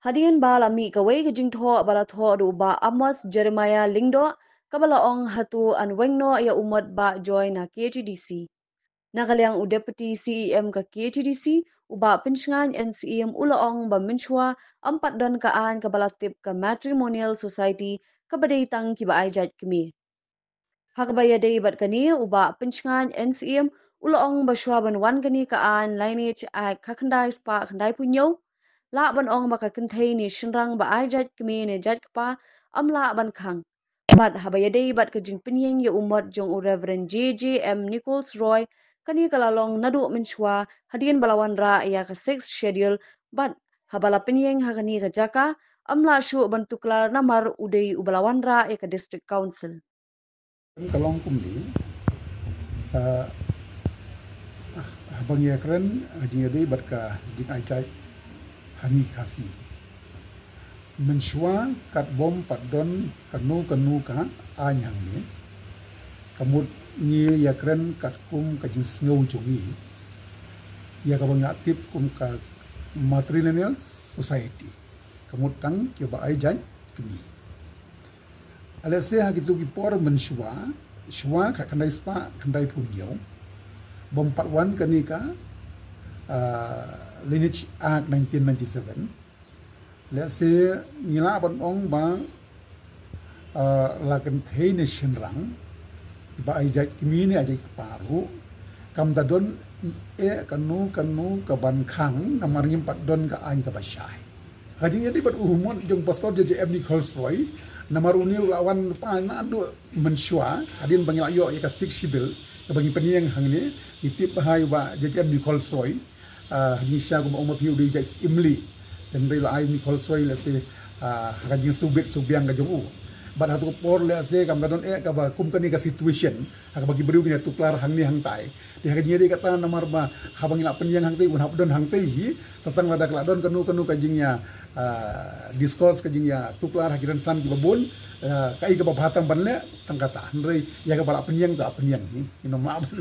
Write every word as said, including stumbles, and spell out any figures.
Hadien ba la mih kawei ka jingthoh ba la thoh da u Bah Amos Jeremiah Lyngdoh, kaba la ong hato yn weng noh ïa u mot Bah Joy na K H A D C. Na ka liang u Deputy C E M ka K H A D C, u Bah Pynshngaiñ N Syiem, u la ong ba mynshuwa ym pat don ka aiñ kaba la tip ka Matrimonial Society kaba dei tang kiba ai jait kmie. Ha kaba ïadei bad kane, u Bah Pynshngaiñ N Syiem u la ong ba shuwa ban wan kane ka aiñ Lineage Act khatkhyndai spah khyndaiphew hynñiew, lah ban ong ba ka kynthei ne shynrang ba ai jait kmie ne jait kpa ym lah ban khang. Bad haba ïadei bad ka jingpynïeng ïa u mot jong u Reverend J J M Nichols Roy, kane ka la long naduh mynshuwa hadien ba la wanrah ïa ka Sixth Schedule, bad haba la pynïeng ha kane ka jaka, ym lah shuh ban tuklar namar u dei uba la wanrah ïa ka District Council. Ka long kumne, ah, haba ngi ïakren ha jingïadei bad ka jingai jait ha ngi Khasi, mynshuwa kat bym pat don kano kano ka aiñ hangne, ka mut ngi ïakren katkum ka jingsngew jong ngi ïa kaba ngi la tip kum ka Matrilineal Society, ka mut tang kiba ai jait kmie. Lehse ha kito ki por mynshuwa, shuwa khatkhyndai spah khyndaiphew hynñiew, bym pat wan kane ka, ah, Lineage Act nineteen ninety-seven, lehse ngi lah ban ong ba, ah, la kynthei ne shynrang ba ai jait kmie ne ai jait kpa ruh, kam da don eh kano kano ka ban khang namar ngim pat don ka aiñ kaba shai. Ha ka jingïadei bad u mot jong Pastor J J M Nichols Roy, namar une u la wan pa naduh mynshuwa hadien ba ngi la ïoh ïa ka Sixth Schedule kaba ngi pynïeng hangne, ngi tip ba ha u Bah J J M Nichols Roy, ah, ha jingshisha kumba ong ma phi u dei u jait Imli. Hynrei la ai u Nichols Roy lehse, ah, ha ka jingsngewbit sngewbiang ka jong u. Bad ha kato ka por lehse kam da don eh kaba kum kane ka situation ha kaba ki briew kin ïa tuklar hangne hangtai. Te ha ka jingïadei kata namar ba haba ngi la pynïeng hangtai un hap don hangtai hi, sa tang lada ka la don kano kano ka jingïa, ah, discourse, ka jingïa tuklar ha ki rynsan kiba bun, ah, kaei kaba bha tam ban leh tang kata. Hynrei ïa kaba la pynïeng te la pynïeng hi, ngin ym lah ban